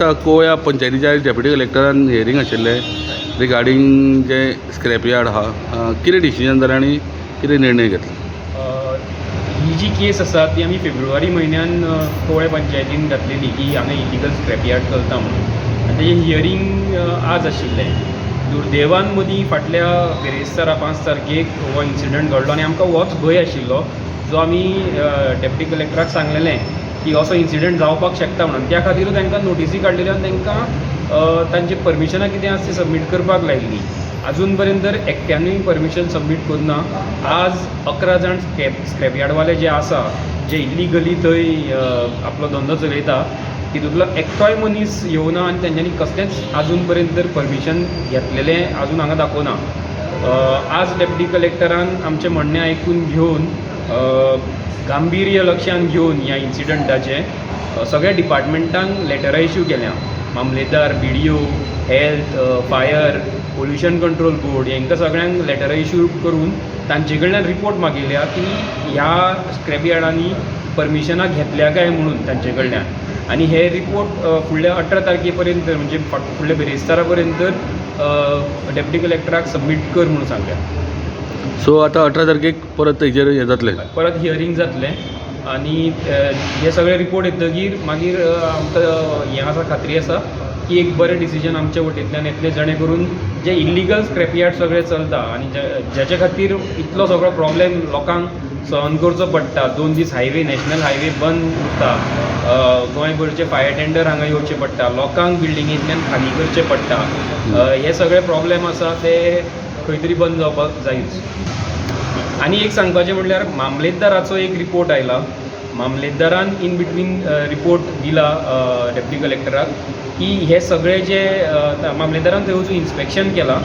आतां कोवळ्या पंचायतीच्या डेप्युटी कलेक्टरान हियरींग आशिल्लें रिगार्डींग जे स्क्रॅप यार्ड आहा, कितें डिसिजन जालें आनी कितें निर्णय घेतलो? ही जी केस आसा ती आमी फेब्रुवारी म्हयन्यान कोवळे पंचायतीन घातलेली की हांगा इलिगल स्क्रॅप यार्ड चलता म्हणून आनी तेजें हियरींग आज आशिल्लें. दुर्दैवान मदीं फाटल्या बिरेस्तारा 5 तारखेक हो इन्सिडंट घडलो आनी आमकां होच भंय आशिल्लो जो आमी डेप्युटी कलेक्टराक सांगलेलें की असो इन्सिडंट जावपाक शकता म्हणून. त्या खातीरूच तांकां नोटिसी काडलेल्यो आनी तांकां तांची परमिशनां कितें आसा ती सबमीट करपाक लायिल्ली. अजून पर्यंत तर एकट्यानूय परमिशन सबमीट करूना. आज 11 जाण स्क्रॅप यार्डवाले जे आसा, जे इलिगली थंय आपलो धंदो चलयता, तितूंतलो एकटोय मनीस येवना आनी तेंच्यांनी कसलेंच अजून पर्यंत तर परमिशन घेतलेलें अजून हांगा दाखोवना. आज डेप्युटी कलेक्टरान आमचें म्हणणें आयकून घेवन, गांभीर्य लक्षान घेवन ह्या इन्सिडंटाचें सगळ्या डिपार्टमेंटांक लेटरां इश्यू केल्या. मामलेदार, BDO, health, fire, pollution control board हांकां सगळ्यांक लेटरां इश्यू करून तांचे कडल्यान रिपोर्ट मागयल्या की ह्या स्क्रॅप यार्डांनी परमिशनां घेतल्या काय म्हणून तांचे कडल्यान. आनी हे रिपोर्ट फुडल्या 18 तारखे पर्यंत, म्हणजे फुडल्या बिरेस्तारा पर्यंत डेप्युटी कलेक्टराक सबमीट कर म्हणून सांगल्या. सो आतां 18 तारखेक परत हेजेर हें जातलें? परत हियरींग जातलें आनी हे सगळे रिपोर्ट येतगीर मागीर आमकां हें आसा, खात्री आसा की एक बरें डिसिजन आमच्या वटेंतल्यान येतलें, जेणे करून जे इल्लिगल स्क्रॅप यार्ड सगळे चलता आनी जेचे खातीर इतलो सगळो प्रॉब्लेम लोकांक सहन करचो पडटा, 2 दीस हायवे, नॅशनल हायवे बंद उरता, गोंयभरचे फायर टेंडर हांगा येवचे पडटा, लोकांक बिल्डिंगेंतल्यान खाली करचें पडटा, हे सगळे प्रॉब्लेम आसा ते खंय तरी बंद जावपाक जायूच. आनी एक सांगपाचें म्हणल्यार मामलेदाराचो एक रिपोर्ट आयला. मामलेदारान इन बिटवीन रिपोर्ट दिला डेप्युटी कलेक्टराक की हे सगळे जे मामलेदारान थंय वचून इन्स्पेक्शन केलां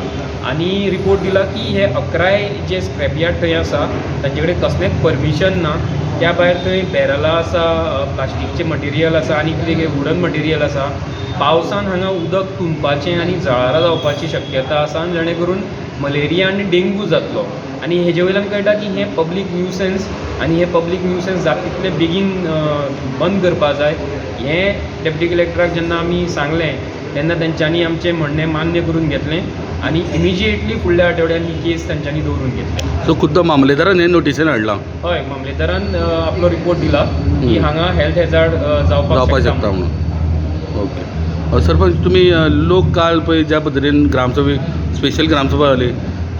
आनी रिपोर्ट दिला की हे 11 जे स्क्रॅप यार्ड थंय आसा तांचे कडेन कसलेंच परमिशन ना. त्या भायर थंय बॅरलां आसा, प्लास्टीकचें मटेरियल आसा आनी कितें कितें वुडन मटेरियल आसा. पावसान हांगा उदक तुंबपाचें आनी जळारां जावपाची शक्यता आसा आनी जेणे करून मलेरिया आनी डेंगू जातलो. आनी हेजे वयल्यान कळटा की हें पब्लीक न्यूसन्स आनी हें पब्लीक न्यूसन्स जाता तितले बेगीन बंद करपा जाय. हें डेप्युटी कलेक्टराक जेन्ना आमी सांगलें तेन्ना तेंच्यांनी आमचें म्हणणें मान्य करून घेतलें आनी इमिजिएटली फुडल्या आठवड्यान ही केस तेंच्यांनी दवरून घेतली. सो खुद्द मामलेदारान हें नोटिसीन हाडलां? हय, मामलेदारान आपलो रिपोर्ट दिला की हांगा हेल्थ हॅजार्ड जावपाक शकता म्हणून. ओके सरपंच, तुमी लोक काल पळय ज्या पद्दतीन ग्रामसभा, स्पेशल ग्रामसभा जाली,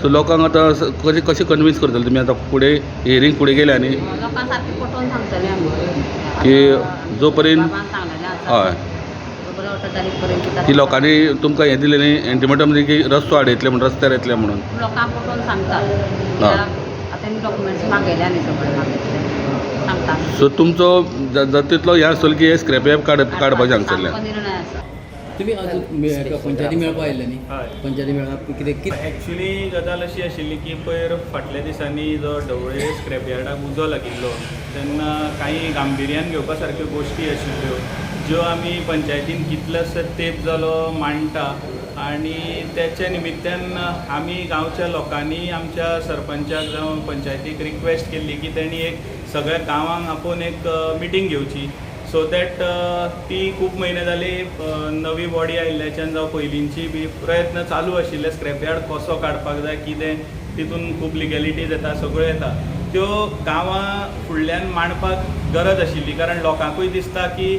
सो लोकांक आतां कशें कशें कन्विन्स करतले तुमी? आतां फुडें हियरींग फुडें गेलें आनी लोकांक सारकें पटोवन सांगतलें आमी की जो पर्यंत सांगलेलें आसा, हय, 18 तारीख पर्यंत की लोकांनी तुमकां हें दिलें न्ही, इंटिमेटम की रस्तो आडयतले म्हणून, रस्त्यार येतले म्हणून. लोकांक पटोवन सांगता. आतां डॉक्युमेंट्स मागयले आनी सगळे मागयतले सांगता. सो तुमचो जाता तितलो हें आसतलो की हे स्क्रॅप यार्ड काडपाचें हांगसरल्यान? सामको निर्णय आसा. तुमी अजून पंचायती मेळपा आयिल्ले न्ही? पंचायती मेळपा कितें कितें? एक्चुली गजाल अशी आशिल्ली की पयर फाटल्या दिसांनी जो ढवळे स्क्रॅप यार्डाक उजो लागिल्लो तेन्ना कांय गांभिर्यान घेवपा सारक्यो गोश्टी आशिल्ल्यो ज्यो आमी पंचायतीन कितलोसो तेंप जालो मांडटा आनी तेच्या निमित्यान आमी गांवच्या लोकांनी आमच्या सरपंचाक जावं पंचायतीक रिक्वेस्ट केल्ली की तेणी एक सगळ्या गांवांक आपोवन एक मिटींग घेवची, सो that ती खूब म्हयने जाली नवी बॉडी आयिल्ल्याच्यान जावं पयलींची बी प्रयत्न चालू आशिल्ले स्क्रॅप यार्ड कसो काडपाक जाय, कितें तितून खूब लिगॅलिटीज येता, सगळ्यो येता, त्यो गांवां फुडल्यान मांडपाक गरज आशिल्ली. कारण लोकांकूय दिसता की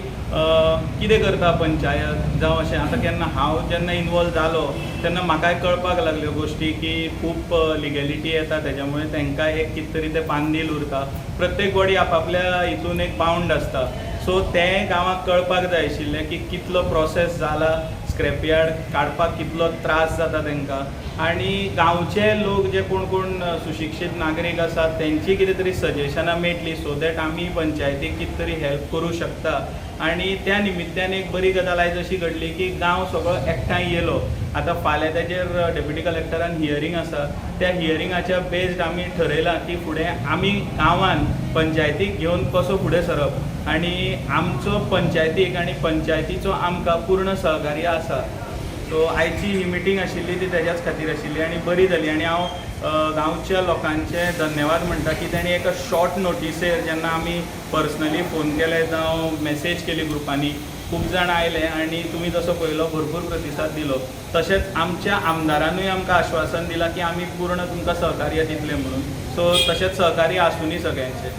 कितें करता पंचायत जावं अशें. आतां केन्ना हांव जेन्ना इनवॉल्व जालो तेन्ना म्हाकाय कळपाक लागल्यो गोश्टी की खूब लिगॅलिटी येता, तेज्या मुळे तांकां एक कितें तरी तें पांदील उरता, प्रत्येक बॉडी आपापल्या हितून एक बावंड आसता. सो तें गांवाक कळपाक जाय आशिल्लें की कितलो प्रोसेस जाला, स्क्रॅप यार्ड काडपाक कितलो त्रास जाता तांकां आनी गांवचे लोक जे कोण कोण सुशिक्षीत नागरीक आसात तेंची कितें तरी सजेशनां मेळटली, सो that आमी पंचायतीक कितें तरी हेल्प करूं शकता. आनी त्या निमित्यान एक बरी गजाल आयज अशी घडली की गांव सगळो एकठांय येयलो. आतां फाल्यां तेजेर डेप्युटी कलेक्टरान हियरींग आसा, त्या हियरिंगाच्या बेज्ड आमी ठरयलां की फुडें आमी गांवान पंचायतीक घेवन कसो फुडें सरप आनी आमचो पंचायतीक आनी पंचायतीचो आमकां पूर्ण सहकार्य आसा. सो आयची ही मिटींग आशिल्ली ती तेज्याच खातीर आशिल्ली आनी बरी जाली. आनी हांव गांवच्या लोकांचे धन्यवाद म्हणटा की तेणी एका शॉर्ट नोटीसेर जेन्ना आमी पर्सनली फोन केले जावं मॅसेज केली ग्रुपांनी खूब जाण आयले आनी तुमी जसो पळयलो भरपूर प्रतिसाद दिलो. तशेंच आमच्या आमदारानूय आमकां आश्वासन दिलां की आमी पूर्ण तुमकां सहकार्य दितले म्हणून. सो तशेंच सहकार्य आसुनी सगळ्यांचें.